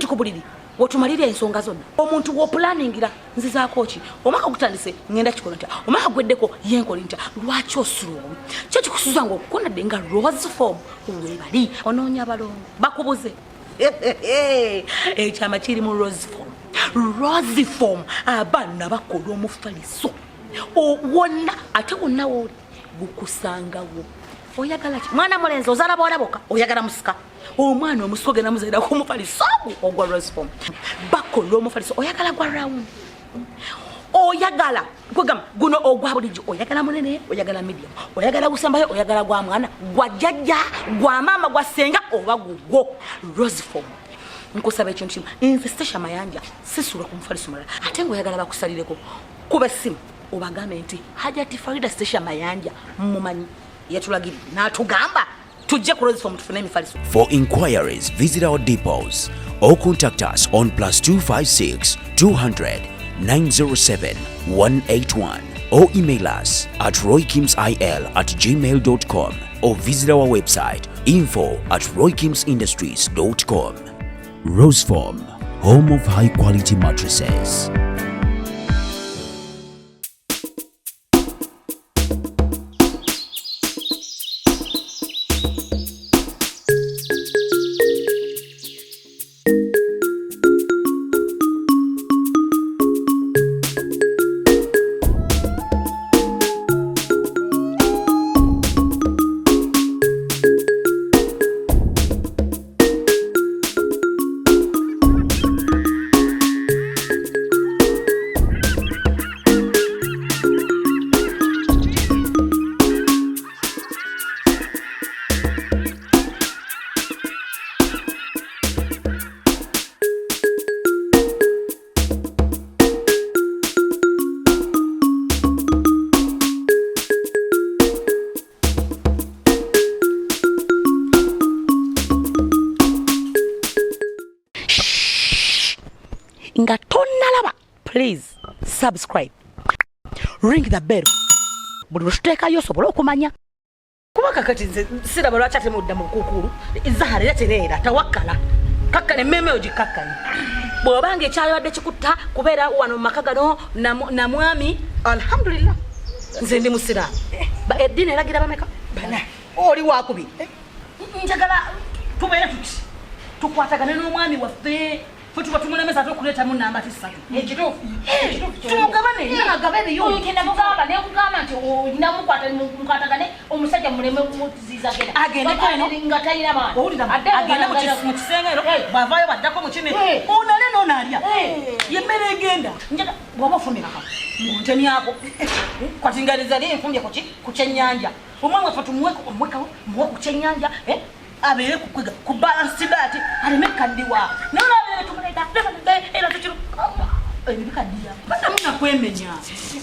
Kati ku buliri wetumalira ensonga zonna, omuntu wopulaningira nzizaako ki, omwaka gutandise ngenda kikola ntya, omwaka gweddeko yenkola ntya. Lwaki osula obubi? Kyo kikusuza nga okukonadde nga rose form webali onoonya abalongo bakubuze. Ekyama kiri mu rose form. Rose form abaana bakola omufaliso wonna, ate wonna wooli gukusangawo. Oyagala ki? Mwana mulenzi ozaala bawala bokka, oyagala musika? Omwana omusika ogenda muzaira ku mufaliso ogwa rose form. Bakola omufaliso, oyagala gwa round, oyagala kwegamba guno ogwa bulijjo, oyagala munene, oyagala medium, oyagala gusembayo, oyagala gwa mwana, gwa jjajja, gwa maama, gwa ssenga oba gugwo. Rose form, nkusaba ekintu kimu, nze Stasha Mayanja sisula ku mufaliso mulala. Ate ngaoyagala bakusalireko, kuba essimu obagambe nti Hajati Farida Stasha Mayanja mumanyi yatulagirire n'atugamba tujje ku Rose Form tufune emifaliso. For inquiries, visit our depots or contact us on +256 200 907 181 or email us at roykimsil@gmail.com or visit our website info@roykimsindustries.com. Roseform, home of high quality mattresses. Nga tonnalaba, please subscribe, ring the bell, buli lwetuteekayo osobole okumanya. Kuba kakati nze siraba lwaki ate mudda mu bukuukulu. Zahara era tereera, tawakkala, kakkana emmeeme ogikkakkanye. Bw'obanga ekyayabadde kikutta kubeera wano mu maka gano na mwami, alhamdulillah, nze ndi musiraamu. Eddiini eragira bameka? Bana. Oli wakubiri. Njagala tubeere tuti tukwatagane n'omwami waffe, fe tuba tumulemesa ate okuleetamu namba ti ssatu. Ekituufu. Tumugabane, agabereyo. Oyo kye namugamba, nekugamba nti olina mukwata, mukwatagane, omusajja muleme muziza genda. Agendeko eno. Nga talina baana. Owulira? Adde agende nga- mu kisenge ero, Eh. bw'avaayo baddako mu kine. Eh. Ono alya n'ono alya. Eh. Yemmere egenda. Njaga bw'oba ofumbye kaka ngontemyako kati ngaliza li nfumbye kuki ku kyennyanja, omwami waffe tumuweko, omuwekawo, muwe ku kyennyanja, eh, abeere kukwega ku balance diet, aleme kaddiwa. Naye olaba tumuleta era tukiro ebyo bikaddiya, badamu nakwemenya.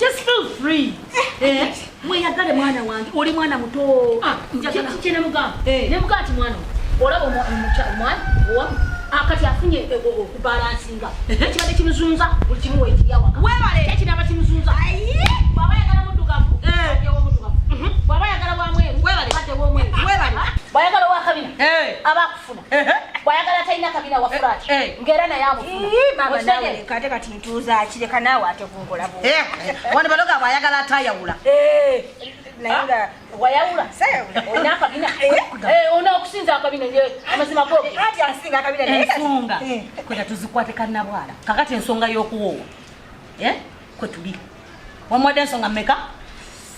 Just feel free, eh, mweyagale mwana wange, oli mwana muto. Njagala Kye nemugamba, Eh. nemugamba nti mwana we, olaba omwami owamu akati afunye okubalansinga ekibadde kimuzunza, buli kimu wekiri awaka. Weebale. Kyekinaba kimuzunza, bw'aba ayagala muddugavu, Eh. addewo omuddugavu, bw'aba ayagala wamweru, Weebale. addewo omweru, Weebale. bw'ayagala owakabina, Eh. aba akufuna, Ehe. bw'ayagala talina kabina wa flat, Eh, eh. ng'era naye amufuna. Ii, maama naawe. Okitegeera? Leka, ate kati ntuuza kireka naawe ate kunkola bu Eh, wano baloga bwayagala atayawula. Naye nga Wayawula. Sayawula. Olina akabina. Eh, olina okusinza akabina ye amazima go. Anti asinga akabina, naye kati- Ensonga Eh. kweta tuzikwate kannabwala. Kakati ensonga y'okuwoowa, eh, kwe tuli wamuwadde ensonga mmeka?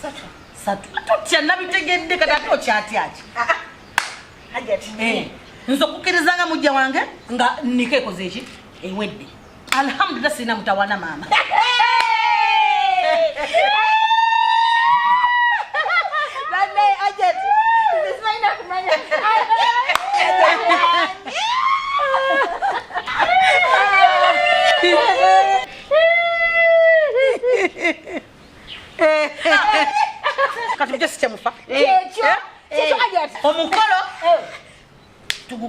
Satu. Satu. Totya, nabitegedde. Kati ate okyatyaki? Ah, ah. Hajati. Eh, nze okukkiriza nga mujja wange nga niko ekoze eki ewedde, alhamdulillah, sirina mutawana maama. Banne, Hajati, nze simalina kumanya. Kati mukyo sikyemufa. Kyekyo. Kyekyo, Hajati. Omukolo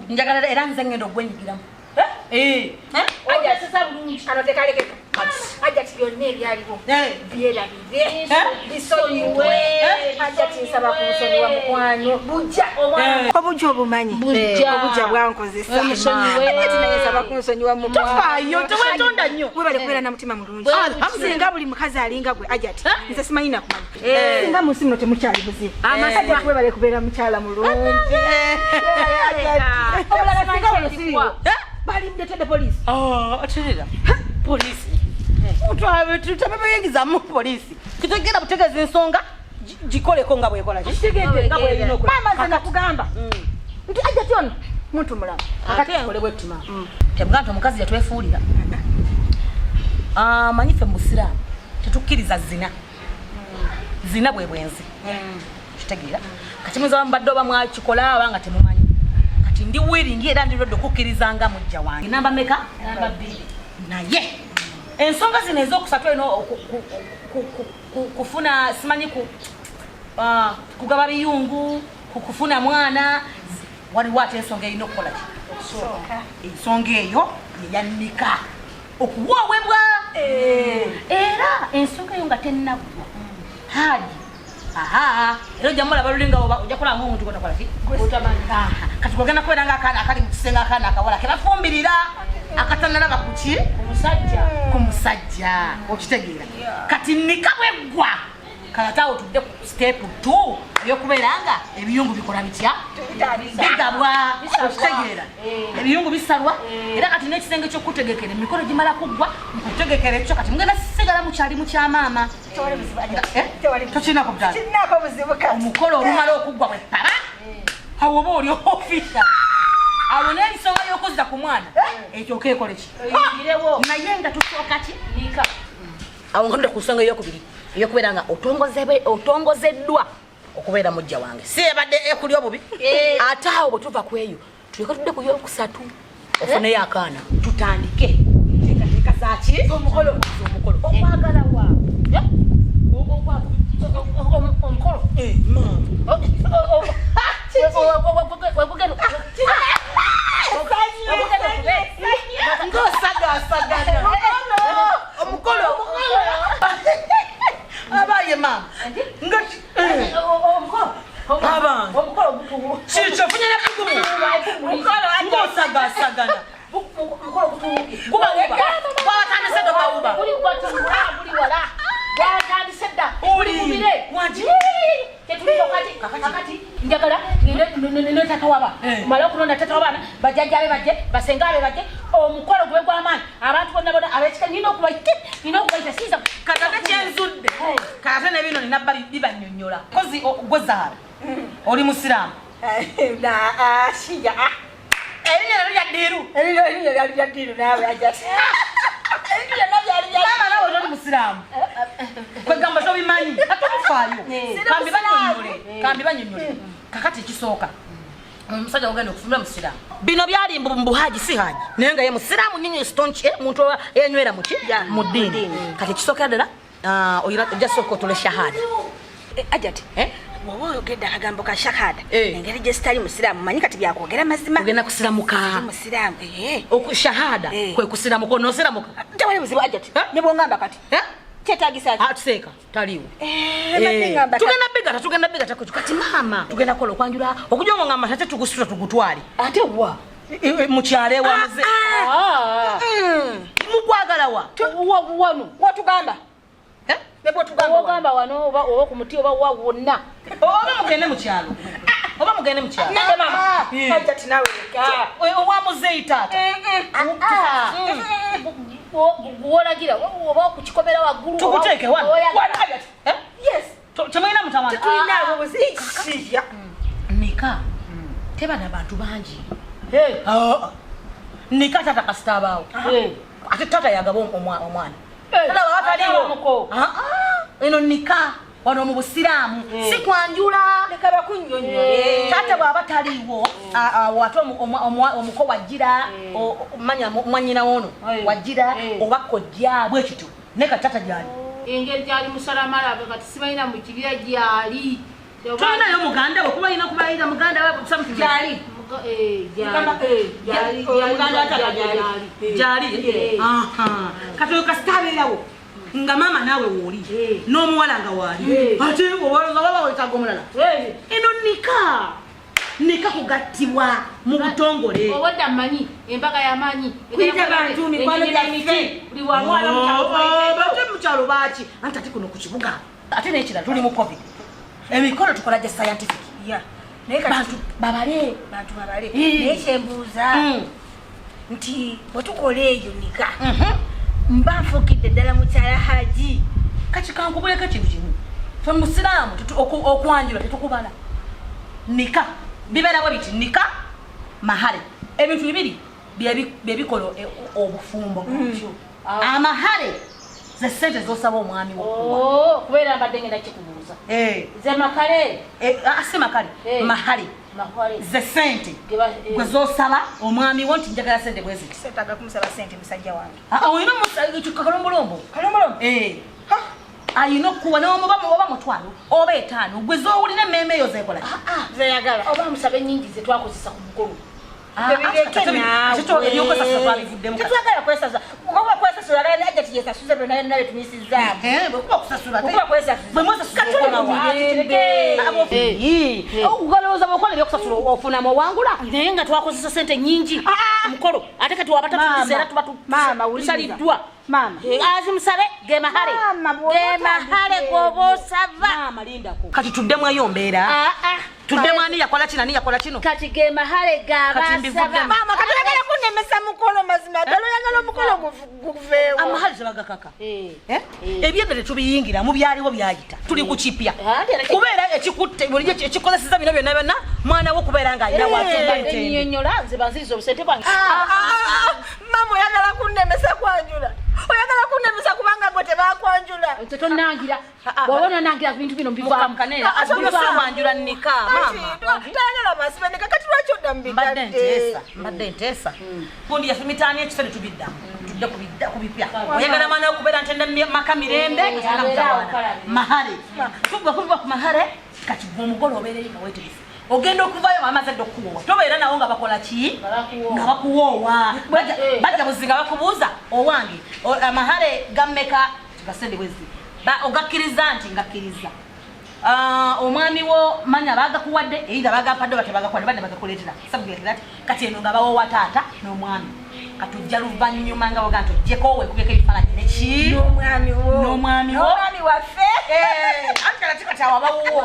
njagala era nze ngenda ogwenyigiramu. Eh. Hajati, sasa bulungi. Kano tekalekeka. Hajati byonna ebyaliwo byerabire, bisonyiwe. Hajati nsaba kunsonyiwa mukwano. Bujja obujja obumanyi, obujja bwankozesa. Hajati naye nsaba kunsonyiwa mukwano. Tofaayo, teweetonda nnyo. Webale kubeera na mutima mulungi. Singa buli mukazi alinga gwe Hajati, nze simanyi nakumanya. Singa mu nsi muno temukyali buzibu. Hajati webale kubeera mukyala mulungi. Omulala singa wano siriiwo, bali muletedde poliisi. Otirira poliisi, tabebayingizamu poliisi. Kitegera butegeeza ensonga gikoleko nga bwekola ki, nga bwelina okukola. Maama, nze nakugamba nti Hajati ono muntu mulamu. Akati kole bwettima tebuga nti omukazi yatwefuulira. Manyi ffe mu busiraamu tetukkiriza zina. Zina bwe bwenzi, kitegeera? Kati muyinza mubadde oba mwakikola aba nga temumanyi. Kati ndi willing era ndi ready okukkiriza nga mujja wange namba meka? Namba 2. Naye ensonga zino ezokusatu eno kufuna simanyi kugaba biyungu, kufuna mwana, waliwo ate ensonga erina okukola ki? Ensonga eyo yeyannika okuwoowebwa. Era ensonga eyo nga tennaggwa, haji aha, era ojja mulaba lulinga ojja kulaba ngaomuntu gotakola ki. Aha, kati gwogenda kubeera nga akaana akali mu kisenge, akaana akawala kebafumbirira akatanalaba ku ki? Omusajja. Ku musajja, okitegeera? Kati nika bweggwa, kati awo tudde ku step 2 eyokubeera nga ebiyungu bikola bitya? Bigabwa, okitegeera? Ebiyungu bisalwa. Era kati n'ekisenge ky'okutegekera emikolo gimala kuggwa, nkutegekera ekyo. Kati mugenda sigala mukyali mukyamaama. Tewali buzibu, Hajati. Eh? Tewali buzibu. Tokirinako butala? Kirinaako buzibu kati. Omukolo olumala okuggwa bwe paba, awo oba oli official. Awo n'ensonga y'okuzza ku mwana ekyo okeekole ki? Oyingirewo. Naye nga tusooka ki? Nika. Awo nga tudde ku nsonga eyokubiri eyokubeera nga otongozeddwa okubeera mujja wange, si ebadde ekuli obubi. Ate awo bwe tuva ku eyo, tuleke tudde ku yokusatu, ofuneyo akaana, tutandike teekateeka zaki? Omukolo. Omukolo okwagala wa? Omukolo. Maama. Wegugenda. Ng'osagaasagana omukolo abaye maama nga Abantu. Omukolo gutuwu. Kikyo ofunye nebugumu ng'osagaasagana. Omukolo gutuwukire. Gubawuba, gwawatandise gabawuba. Guli gwatambula guli wala. Gwatandise dda. Oli. Gumire. Wangi. Tetuliko kati. Kakati njagala ngende ne tata waba. Mala okulonda tata w'abaana, bajjajja be bajje, basenga be bajje, omukolo gube gw'amaanyi. Abantu bonna bonna ab'ekika nina okubayita, nina okubayita siyinza. Kati ate kyenzudde, kati ate nebino nina bibannyonnyola kozi gwe zaala oli musiraamu. Na shija. Erinnya nalyo lya ddiiru. Erinnya lyali lya ddiiru naawe, Hajati. Erinnya lyonna byali bya Maama, nawe toli musiraamu, kwegamba tobimanyi, ate tofaayo. Kambi bannyonnyole, kambi bannyonnyole. Kakati ekisooka, omusajja ogenda okufumbira musiraamu. Bino byali mbu haji si haji, naye nga ye musiraamu nyinyi staunch, muntu enywera muki? Mu ddiini. Kati ekisookera ddala, ojja sooka otole shahada. Hajati, Eh? bw'oba oyogedde akagambo ka shahada, Eh. engeri gye sitali musiraamu, manyi kati byakwogera mazima. Ogenda kusiramuka. Musiraamu, eh. Shahada Eh. kwe kusiramuka, onosiramuka. Tewali buzibu, Hajati. Eh? Ne bwongamba kati Eh? kyetagisa ki? Ah, tuseeka taliiwo. Eh, mbadde ngamba kati- Tugenda bigata, tugenda bigata kwetu. Kati maama, tugenda kukola okwanjula okujja ngo ngamba tate tugusitula tugutwale Ate wa? Mukyalo ewamuze. Mukwagala wa? Wano. Wotugamba. Eh? Ne bwotugamba wano. Ogamba wano oba ku muti oba wa wonna. Oba mugende mukyalo, oba mugende mukyalo. Nedda maama. Eh. Hajati naawe leka. Owa muzeeyi taata. Wolagira oba kukikomera waggulu. Tukuteeke wano. Oyagala. Wano, Hajati. Eh? Yes. Temulina mutawana? Tetulinaabo buzibu. Shija. Nika teba na bantu bangi. Nika taata kasita abaawo, ate taata yagaba omwana. Taata bw'aba taliiwo. Omuko. Ah, ah, eno nika wano mu busiraamu si kwanjula. Leka bakunnyonnyole. Taata bw'aba taliiwo, ate omuko wajjira, manya mwanyina wono wajjira oba kojja bwe kityo, naye kati taata gyali. Engeri gyali musalamala kati sibalina mu kibira gyali. Tolinayo muganda we kuba yina kubayira muganda we something like- Gyali. Gyali. Kati oyo kasita abeerawo nga maama naawe wooli n'omuwala nga waali, ate obalooza baba wetaaga omulala. Eno nika kugattibwa mu butongole. Obwedda mmanyi embaga y'amaanyi. Kuyita bantu, mikwano gyaffe. Buli wamu aba mukyalo. Bate mukyalo baaki, anti ate kuno ku kibuga. Ate n'ekirala, tuli mu COVID, emikolo tukola gya scientific. Ya, naye kati Bantu babale. Bantu babale. Naye kyembuuza nti bwe tukola eyo nika, mba nfuukidde ddala mukyala Haji? Kati kankubuleko ekintu kimu. Fe musiraamu okwanjula tetukubala. Nika bibeera bwe biti: nika, mahale, ebintu bibiri byebikola obufumbo. Amahale ze sente zosaba omwami wokuwa. Oh, kubeera mbadde ngenda kikubuuza. Ze makale? Si makale. Mahale. Mahale. Ze sente Geba- gwe zosaba omwami wo nti njagala sente bwe ziti. Seetaaga kumusaba sente musajja wange. Olina kalombolombo. Kalombolombo? Ayina okukuwa nomuba oba mutwalo oba 5, gwe zowulira emmeeme eyo zekola ki? Zeyagala. Oba musabe ennyingi ze twakozesa ku mukolo. Tebireke naawe. Ebyokwesasula twabivuddemu kati. Tetwagala kwesasula. Oba kwesasula, agala najja tiyesasuze byonna byonna byetumisizzaamu. Bwekuba kusasula, Bwekuba kwesasuza. bwe mwesasuza Katuli mu okomawo. mirembe. Galowooza bwokola ebyokusasula ofunamu owangula. Naye nga twakozesa sente nyingi mukolo, ate kati waba tatuliza era tuba Maama, wuliriza. tusaliddwa. Maama. Azimusabe ge mahale. Maama, bw'oba Ge mahale otandise goba osaba. Maama, lindako. Kati tuddemu eyo mbeera, tuddemu ani yakola kino, ani yakola kino. Kati ge mahale Kati mbivuddemu. gabasaba. Maama, kati oyagala kunnemesa mukolo? Mazima ddala oyagala omukolo guveewo? Amahale tebagakaka. Eh? Ebyedda tetubiyingira mu byaliwo, byayita, tuli ku kipya. Ate era Kubeera ekikutte bulijjo ekikozeseza bino byonna byonna, mwana wo kubeera ng'alina watumba entende. Ennyonnyola nze banziriza obusente bwange. Maama, oyagala kunnemesa kwanjula? Oyagala kunnemesa kubanga gwe tebakwanjula? Nze tonnangira. Bw'oba onanangira bintu bino mbivaamu. Mukamkanene, nika maama. Tayagala basibenika. Kati lwaki odda mu Mbadde bikadde? nteesa, mbadde nteesa. Gundi yafumitaani ekifo ne tubiddamu, tudde ku bipya. Oyagala mwana wo kubeera ntende maka mirembe, Abeera mutawaana. awo. Mahale tuva kuva ku mahale. Kati gwe omugole obeereyo nga weetegese, ogenda okuvayo nga bamaze dda okukuwoowa. Tobeera nawo nga bakola ki? Nga bakuwoowa. Nga bakuwoowa. Bajja buzinga bakubuuza, owange amahale gammeka? Tigasende bwezi. Ogakkiriza nti ngakkiriza. Omwami wo manya bagakuwadde, either bagampadde oba tebagakuwadde, badde bagakuleetera, something like that. Kati eno nga bawowa taata n'omwami. Kati ojja luvannyuma nga boga nti ojjeko weekubeko ebifaananyi neki N'omwami wo. N'omwami wo. N'omwami waffe. Anti kati awo abawuwo.